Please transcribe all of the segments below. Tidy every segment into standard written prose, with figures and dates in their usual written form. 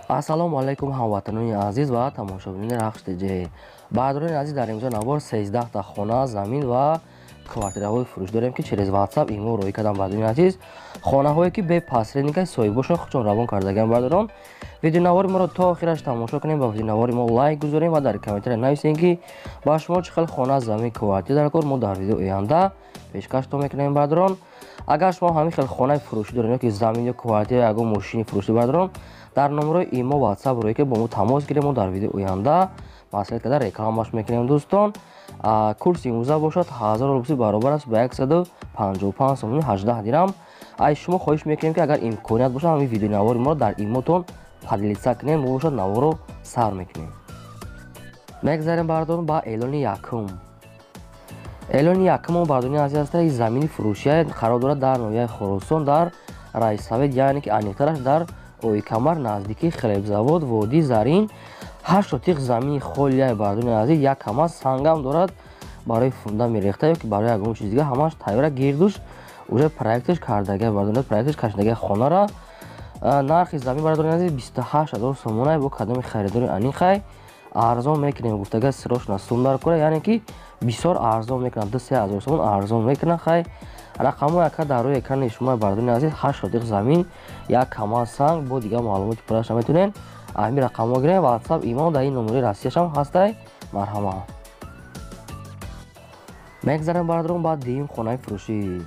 Ассалому алайкум, ҳамватанони азиз ва тамошобинони Рахш ТЖ. Бародарони азиз, дар имрӯза навор 13 та хона, замин ва квартираҳои фурӯш дорем, ки через WhatsApp, имо роҳӣ кардам. Бародарони азиз, хонаҳое ки бе посредника соҳибошон худшон равон кардагиан. Бародарон, видеонавори моро то охираш тамошо кунем, ба видеонавори мо лайк гузорем ва дар комментария нависем, ки ба шумо чӣ хел хона, замин, квартира дар кор. Мо дар видео оянда пешкаштон мекунем. Бародарон, агар шумо ҳамин хел хонаи фурӯшӣ дорем ё ки замин ё квартира, ягон мошини фурӯшӣ, бародарон, дар номерои имо, WhatsApp роҳӣ ки бо мо тамос гирем, мо дар видео оянда маслиҳат карда рекламаш мекунем. Дӯстон, курси имрӯза бошад 1000 рубли баробар аст ба 155 сомони 18 дирам. Аз шумо хоҳиш мекунем, ки агар имконият бошад, ҳамин видеонавори моро дар имотон поделиться кунем. Мо бошад наворо сар мекунем. Мегзарем, бародарон, ба эълони якум. Эълони якумо, бародарони азиз, аст замини фурӯшия, қарор дорад дар ноҳияи Хуросон, дар райсовет, яъне ки аниқтараш дар Ойкамар, наздикии хлебзавод, водии Зарин. 8 сотиқ замини холия, бародарони азиз, як ҳама сангам дорад, барои фундамент рехта ё ки барои ягон чиз дига ҳамаш тайёра, гирдуш уже проекташ кардага, бародарон, проекташ кашидага хонара. Нархи замин, бародарони азиз, 28 000 сомона. Бо кадоми харидори аниқай арзон мекунем гуфтага, срочно сум дар кора, яъне ки бисёр арзон мекунам, 2-3 ҳазор сомон арзон мекунам. Хай, рақамҳо яка дар рӯи экрани шумо, бародарони азиз. 8 сотиқ замин, як кама санг, бо дигар маълумоти пурраша метавонед ҳамин рақамҳо гирем. WhatsApp, имо дар ин номери Россияшам ҳастай. Марҳамат. Мегзарем, бародарон, ба дуюм хонаи фурӯшӣ.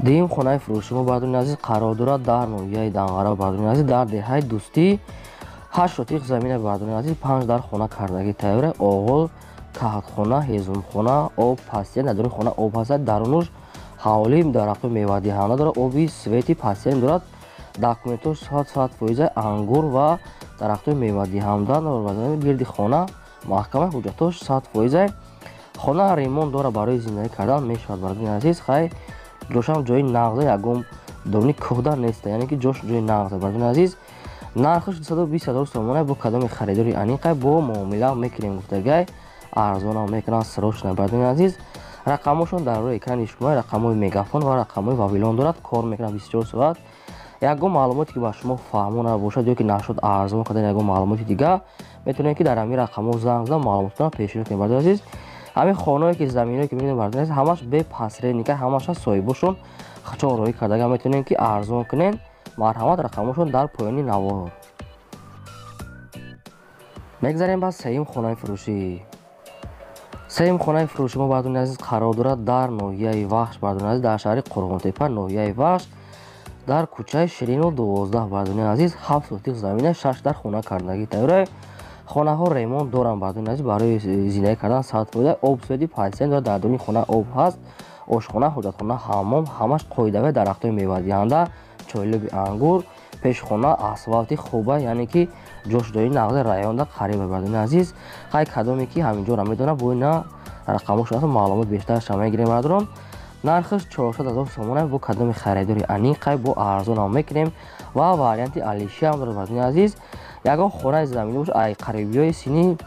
Дуюм хонаи фурӯшӣ мо, бародарони азиз, қарор дорад дар ноҳияи Данғара, бародарони азиз, дар деҳаи Дӯстӣ. 8 сотиқ замина, бародарони азиз, панҷ дар хона кардагӣ тайёра, оғол, каҳатхона, ҳезумхона, об пастия, дар даруни хона об ҳастад, дарунуш ҳавлӣ, дарахтои мевадиҳанда дорад, оби свети пастиям дорад. Документҳо 100%, ангур ва дарахтои мевадиҳанда, гирди хона маҳкама, ҳуҷҷатҳош 100%. Хона ремонт дорад, барои зиндагӣ кардан мешавад, бародарони азиз. Хай, ҷошам ҷои нағза, ягон дони кӯҳда неста, яъне ки ҷош ҷои нағза. Бародарони азиз, нархаш 220 000 сомона. Бо кадоми харидори аниқай бо муомила мекунем гуфтагай, арзонам мекунам, срочно. Бародарони азиз, рақамҳошон дар рӯи экрани шумо, рақамҳои Мегафон ва рақамҳои Вавилон дорад, кор мекунад 24 соат. Ягон маълумоте ки ба шумо фаҳмо набошад ё ки нашуд арзон кардани ягон маълумоти дига, метавонед ки дар ҳамин рақамҳо занг зада, маълумотро пешниҳод кунед. Бародари азиз, ҳамин хонаое ки, заминое ки мебинед, бародари азиз, ҳамаш бе посредника, ҳамаша соҳибошон чон роҳӣ кардага, метавонед ки арзон кунед. Марҳамат, рақамҳошон дар поёни навор. Мегзарем ба сеюм хонаи фурӯшӣ. Сеюм хонаи фурӯши мо, бародарони азиз, қарор дорад дар ноҳияи Вахш, бародарони азиз, дар шаҳри Қурғонтепа, ноҳияи Вахш, дар кӯчаи Ширину 12. Бародарони азиз, 7 сотиқ замина, шаш дар хона кардагӣ тайёра. Хонаҳо ремонт доранд, бародарони азиз, барои зиндагӣ кардан 100%. Об, свети пастиян дорад, дар дуни хона об ҳаст, ошхона, ҳоҷатхона, ҳаммом ҳамаш қоидавӣ, дарахтои мевадиҳанда, чойлуби ангур, пешхона асфалти хуба, яъне ки ҷош ҷои нағзи, районда қариба. Бародарони азиз, хай, кадоме ки ҳаминҷоро медонад, бо ина рақамҳошон аст, маълумот бештарша мегирем. Бародарон, нархаш 400 000 сомона. Бо кадоми харидори аниқай бо арзонам мекунем ва варианти алишиам дорад. Бародарони азиз, ягон хонаи заминӣ бошад, ай қарибиҳои сини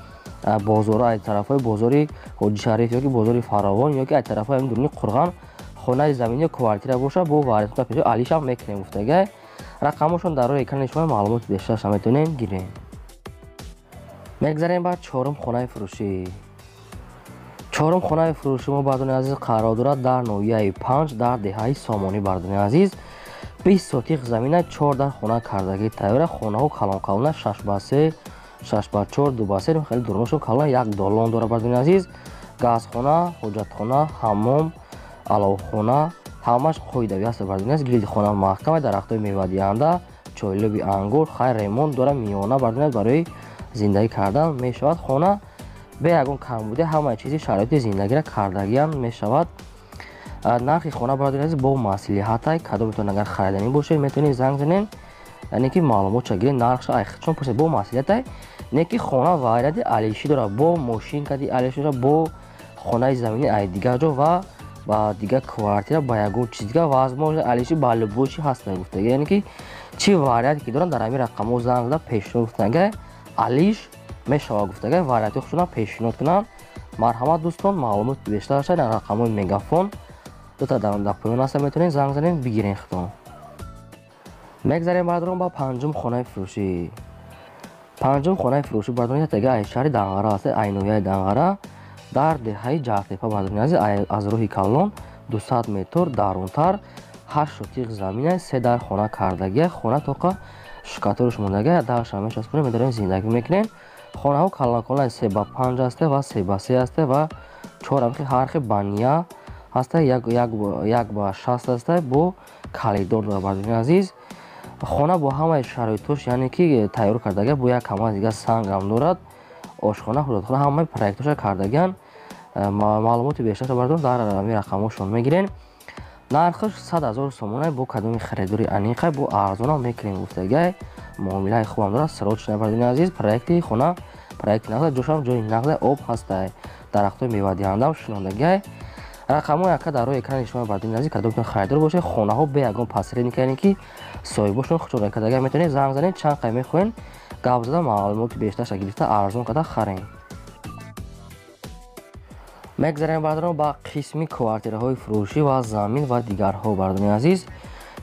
бозор, ай тарафҳои бозори Ҳоҷишариф ёки бозори Фаровон, ёки ай тарафҳои ҳамин дуруни Қурған хонаи заминӣ ё квартира бошад, бо вариантҳо пеш алишам мекунем гуфтагай. Рақамҳошон дар рӯи экрани шумо, маълумоти бештарша метавонем гирем. Мегзарем ба чорум хонаи фурӯшӣ. Чорум хонаи фурӯши мо, бародарони азиз, қарор дорад дар ноҳияи Панҷ, дар деҳаи Сомонӣ. Бародарони азиз, 20 сотиқ замина, чор дар хона кардагӣ тайёра. Хонаҳо калон калона, 6 ба 3, 6 ба 4, 2 ба 3, хеле дурношон калон, як долон дорад. Бародарони азиз, газхона, ҳоҷатхона, ҳаммом, аловхона ҳамаш қоидавӣ аст. Бародарони азиз, гирди хона маҳкама, дарахтои мевадиҳанда, чойлуби ангур. Хай, ремонт дорад миёна, бародарони азиз, барои зиндагӣ кардан мешавад. Хона бе ягон камбудӣ, ҳамаи чизи шароити зиндагиро кардагиам мешавад. Нархи хона, бародари азиз, бо маслиҳатай. Кадометон агар хариданӣ бошед, метавонед занг занед, яъне ки маълумотша гиред, нархша айхчон пурсед, бо маслиҳатай. Не ки хона варианти алишӣ дорад, бо мошин кади алишӣ дорад, бо хонаи заминӣ ай дигар ҷо ва ба дигар квартира, ба ягон чиз дигар возможно алишӣ ба любой чи ҳаста гуфтага. Яъне ки чӣ варианте ки доранд, дар ҳамин рақамҳо занг зада пешниҳод гуфтага, алиш мешавад гуфтага, варианти худшонам пешниҳод кунанд. Марҳамат, дӯстон, маълумоти бештарша дар рақамҳои Мегафон дута дар поён аста, метавонед занг занед, бигирен худтон. Мегзарем, бародарон, ба панҷум хонаи фурӯшӣ. Панҷум хонаи фурӯшӣ бардорон тега ай шаҳри Данғара аст, ай ноҳияи Данғара, дар деҳаи Ҷартепа бардорон азиз, аз роҳи калон 200 метр дарунтар 8 сотиқ замина, 3 дар хона кардагия, хона тоқа шукатурш мондагия, дарша мечаспонем, медорем зиндагӣ мекунем. Хонаҳо калонкалон 3 ба 5 ҳасте ва 3 ба 3 ҳасте ва 4 ҳамхи ҳархи бания ҳаста, 1 ба 60 ҳаста, бо калидор дорад. Бардорон азиз, хона бо ҳамаи шароитош, яъне ки тайёр кардагия, бо як камаз дига сангам дорад, ошхона, ҳуҷратхона, ҳамаи проектоша кардагиян. Маълумоти бештарро бардорон дар ҳамин рақамҳошон мегирен. Нархаш 100 000 сомона, бо кадоми харидори аниқай бо арзонам мекунем гуфтагиай. Муомилаи хубам дорад, срочно бардорин азиз. Проекти хона проекти нағза, ҷошам ҷои нағза, об ҳастай, дарахтҳои мевадиҳандаам шинондагиай. Рақамҳои ака дар рӯи экрани шумо бардорин азиз, кадомтон харидор бошед. Хонаҳо бе ягон посредник, яъне ки соҳибошон худшон кардагиай, метавонед занг занед, чанд қай мехоҳед гап зада, маълумоти бештарша гирифта, арзон карда харем. Мегзарем бардорон ба қисми квартираҳои фурӯшӣ ва замин ва дигарҳо. Бардорони азиз,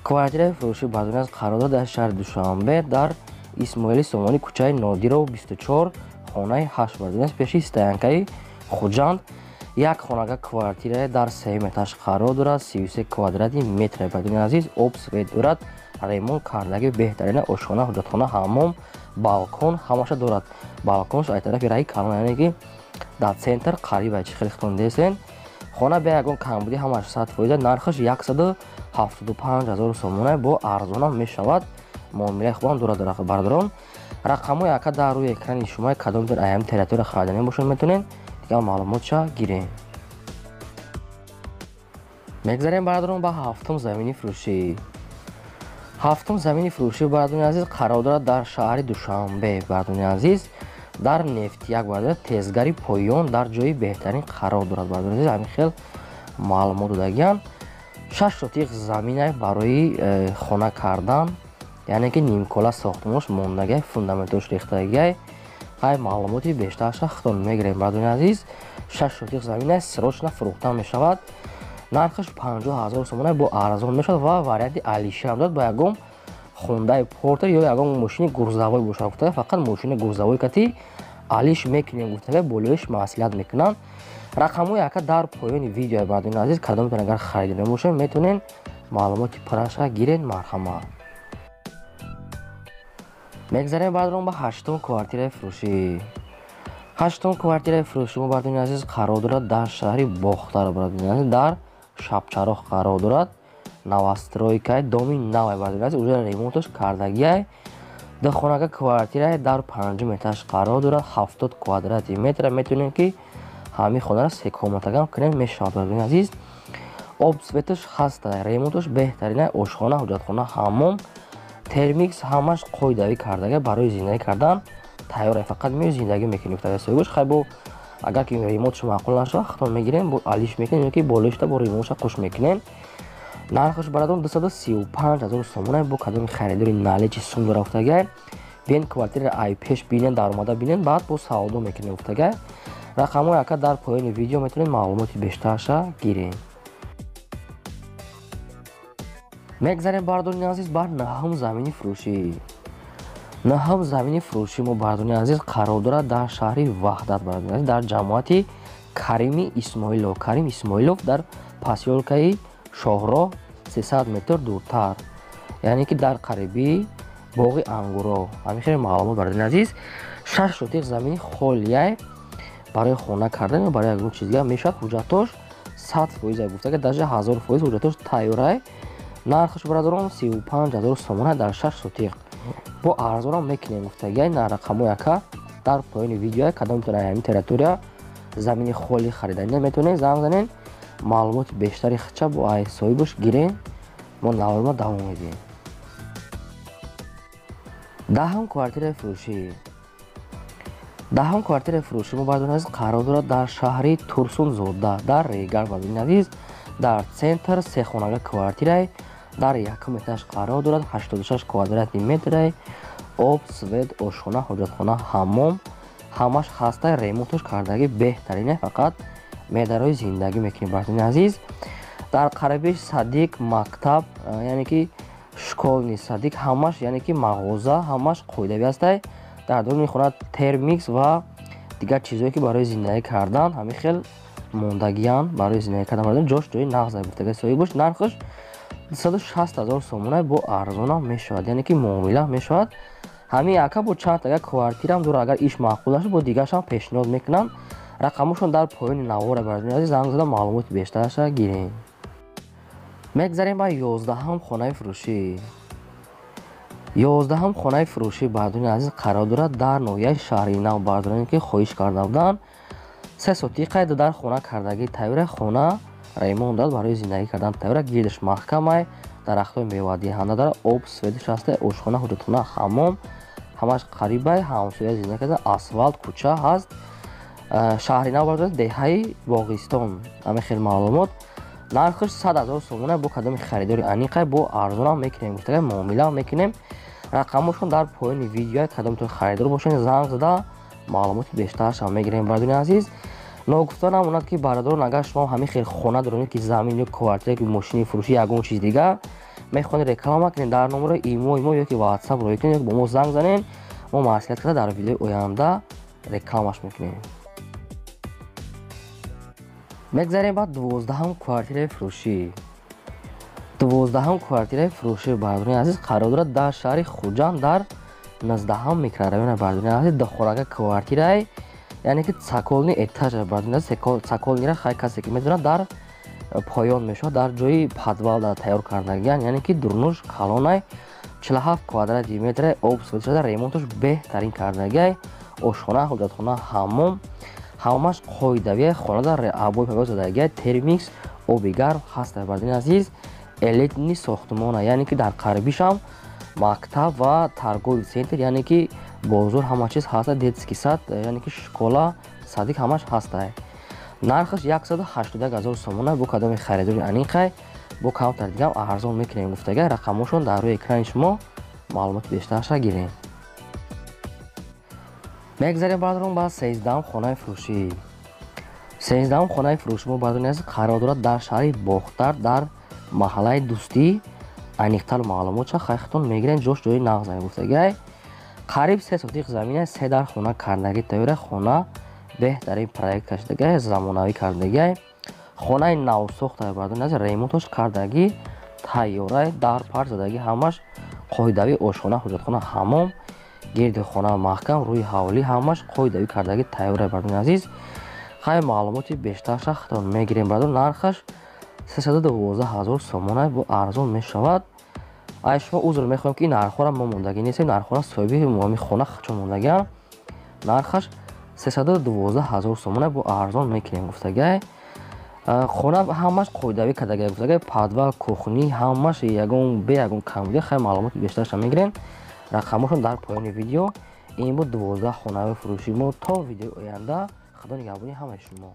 квартираи фурӯшӣ бардорони азиз қарор дорад дар шаҳри Душанбе, дар Исмоили Сомонӣ, кӯчаи Нодиров 24, хонаи 8, бардорони азиз, пеши стоянкаи Хуҷанд. Як хонага квартирае дар сеюм этаж қарор дорад, 33 квадрати метре. Бардорони азиз, об, свет дорад, ремонт кардаги беҳтарина, ошхона, ҳуҷратхона, ҳаммом, балкон ҳамаша дорад. Балконш ай тарафи раҳи калон, яъне ки дар центр қариба, чи хеле хитон десен. Хона бе ягон камбудӣ, ҳамаш 100%. Нархаш 175 000 сомона, бо арзонам мешавад, муомилаи хубам дорад. Бародарон, рақамҳои ака дар рӯи экрани шумо, кадомтон аями территория хариданӣ бошад, метавонед дигар маълумотша гирем. Мегзарем бародарон ба ҳафтум замини фурӯшӣ. Ҳафтум замини фурӯшӣ бародарони азиз қарор дорад дар шаҳри Душанбе, бародарони азиз, дар Нефтияк, бародарон, тезгари поён, дар ҷои беҳтарин қарор дорад. Бародарони азиз, ҳамин хел маълумот додагиам. 6 сотиқ замина барои хона кардан, яъне ки нимкола сохтмонаш мондагиай, фундаментош рехтагиай. Ҳай, маълумоти бештарша худтон мегирем. Бародарони азиз, 6 сотиқ замина срочно фурӯхта мешавад. Нархаш 50 000 сомона, бо арзон мешавад ва варианти алишиам дорад, бо ягон Хундай Портер ё ягон мошини грузовой бошад гуфтага, фақат мошини грузовой кати алиш мекунем гуфтага, болоиш маслиҳат мекунанд. Рақамҳои ака дар поёни видео. Бародарони азиз, кадомтон агар харидорӣ бошед, метавонед маълумоти пурраша гиред, марҳамат. Мегзарем бародарон ба ҳаштум квартираи фурӯшӣ. Ҳаштум квартираи фурӯшӣ мо, бародарони азиз, қарор дорад дар шаҳри Бохтар, бародарони азиз, дар Шабчароғ қарор дорад. Новостройкаи, доми навай, бародарони азиз, уже ремонташ кардагиай. Духонага квартирае дар панҷум этаж қарор дорад, 70 квадрати метра. Метавонем ки ҳамин хонаро секомнатагам кунем, мешавад. Бародарони азиз, об, светаш ҳаста, ремонташ беҳтарина, ошхона, ҳуҷратхона, ҳаммом, термикс ҳамаш қоидавӣ кардага, барои зиндагӣ кардан тайёр, фақат меои зиндагӣ мекунӣ. Соҳибош хай, бо агар ки ремонтш маъқул нашавад, худтон мегирем, бо алиш мекунем ё ки болоишта бо ремонтша қуш мекунем. Нархаш барадон 235 000 сомона, бо кадоми харидори наличи сум дора гуфтагай, биен квартира ай пеш бинен, даромада бинен, баъд бо савдо мекунем гуфтагай. Рақамҳои ака дар поёни видео, метавонед маълумоти бештарша гирем. Мегзарем, бародарони азиз, бар наҳум замини фурӯшӣ. Наҳум замини фурӯшӣ мо, бародарони азиз, қарор дорад дар шаҳри Ваҳдат, бародарони азиз, дар ҷамоати Карими Исмоилов, Карим Исмоилов, дар посёлкаи Шоҳроҳ 300 метр дуртар, яъне ки дар қариби боғи ангуро. Ҳамин хеле маълумот, бародарони азиз. 6 сотиқ замини холияй, барои хона кардан ё барои ягон чиз дигар мешавад. Ҳуҷҷатош 100% гуфтага, даже 1000% ҳуҷҷатош тайёрай. Нархаш, бародарон, 35 000 сомона дар 6 сотиқ, бо арзонам мекунем гуфтагиай. На, рақамҳои ака дар поёни видеоя, кадомтон ҳамин территория замини холи хариданӣ, метавонед занг занед, маълумоти бештари хича бо ай соҳибаш гирен. Мо наворма давом медиҳем. Даҳум квартираи фурӯшӣ. Даҳум квартираи фурӯшӣ мо, бародарони азиз, қарор дорад дар шаҳри Турсунзода, дар Регар, бародарони азиз, дар центр. Сехонага квартирай дар якум этаж қарор дорад, 86 квадрати метрай, об, свет, ошхона, ҳоҷатхона, ҳаммом ҳамаш ҳастай, ремонташ кардаги беҳтарине, фақат медарои зиндагӣ мекунем. Бародарони азиз, дар қарибиш садик, мактаб, яъне ки школьный садик ҳамаш, яъне ки мағоза ҳамаш қоидавӣ ҳастай. Дар даруни хона термикс ва дигар чизҳое ки барои зиндагӣ кардан ҳамин хел мондагиян барои зиндагӣ кардан барои ҷош ҷои нағз гуфтага соҳибаш. Нархаш 260 000 сомона бо арзонам мешавад, яъне ки муомила мешавад. Ҳамин ака бо чанд тага квартирам дора, агар иш маъқул нашуд бо дигарашам пешниҳод мекунам. Рақамошон дар поёни навора бародарони азиз, занг зада маълумоти бештараша гирем. Мегзарем ба 11-ҳам хонаи фурӯшӣ. 11-ҳам хонаи фурӯшӣ бародарони азиз қарор дорад дар ноҳияи Шаҳри Нав. Бародароне ки хоҳиш карда буданд, 3 сотиқа дар хона кардагӣ тайёра, хона ремонт дорад барои зиндагӣ кардан тайёра, гирдаш маҳкамай, дарахтҳои мевадиҳанда дорад, об светаш ҳаста, ошхона, ҳуҷатхона, ҳаммом ҳамаш қарибай, ҳамсоя зиндагӣ карда, асфалт, кӯча ҳаст. Шаҳри Нав бародарон, деҳаи Боғистон. Ҳамин хел маълумот. Нархаш 100 000 сомона бо кадоми харидори аниқай бо арзонам мекунем гуфтага, муомила мекунем. Рақамошон дар поёни видео, кадомтон харидор бошед занг зада маълумоти бештарашам мегирем бародарони азиз. Ногуфта намонад ки бародарон, агар шумо ҳамин хел хона доред ки замин ё квартира ё мошини фурӯшӣ ягон чиз дигар мехоҳед реклама кунед, дар номерои имо ё ки WhatsApp роҳӣ кунед, бо мо занг занед, мо маслиҳат карда дар видеои оянда рекламаш мекунем. Мегзарем ба 12-ҳам квартираи фурӯшӣ. 12-ҳам квартираи фурӯшӣ бародарони азиз қарор дорад дар шаҳри Хуҷанд, дар 19-ҳам микрорайон бародарони азиз. Духорака квартираи, яъне ки цокольный этаж бародарони азиз. Цокольныйра хай касе ки медонад дар поён мешавад, дар ҷои подвал дар тайёр кардагиян, яъне ки дурнуш калонай, 47 квадрати метр, об свет шуда, ремонташ беҳтарин кардагиай, ошхона, ҳуҷатхона, ҳаммом ҳамаш қоидавия, хона дар обои павоз задагиай, термикс, оби гарм ҳаст бародарони азиз. Элитный сохтмона, яъне ки дар қарибишам мактаб ва торговый центр, яъне ки бозор ҳама чиз ҳаст, детский сад, яъне ки школа, садик ҳамаш ҳастай. Нархаш 181 000 сомона бо кадоми харидори аниқай бо камтар дигам арзон мекунем гуфтага. Рақамошон дар рӯи экрани шумо, маълумоти бештарша гирем. Мегзарем бародарон ба 13-ҳам хонаи фурӯшӣ. 13-ҳам хонаи фурӯшӣ мо бародарони азиз қарор дорад дар шаҳри Бохтар, дар маҳаллаи Дӯстӣ. Аниқтар маълумотша хайхтон мегирем, ҷош ҷои нағз гуфтагиай. Қариб 3 сотиқ замина, 3 дар хона кардагӣ тайёра, хона беҳтарин проект кашидагиай, замонавӣ кардагиай, хонаи навсохта бародарони азиз, ремонтош кардагӣ тайёрай, дар пар задагӣ ҳамаш қоидавӣ, ошхона, ҳуҷатхона, ҳаммом, гирди хона маҳкам, рӯи ҳавлӣ ҳамаш қоидавӣ кардагӣ тайёрай бародарони азиз. Хай маълумоти бештарша худтон мегирем бародарон. Нархаш 312 000 сомона бо арзон мешавад. Ай шумо узр мехоҳем ки нархҳоро мо мондагӣ нестем, нархҳоро соҳиби ҳамин хона чун мондагиам. Нархаш 312 000 сомона бо арзон мекунем гуфтагиай. Хона ҳамаш қоидавӣ кардагиай гуфтагиай, подвал, кухни ҳамаш ягон бе ягон камбудӣ. Хай маълумоти бештарша мегирем, рақамошон дар поёни видео. Ин буд 12 хонаи фурӯши мо. То видеои оянда, Худо нигаҳбони ҳамаи шумо.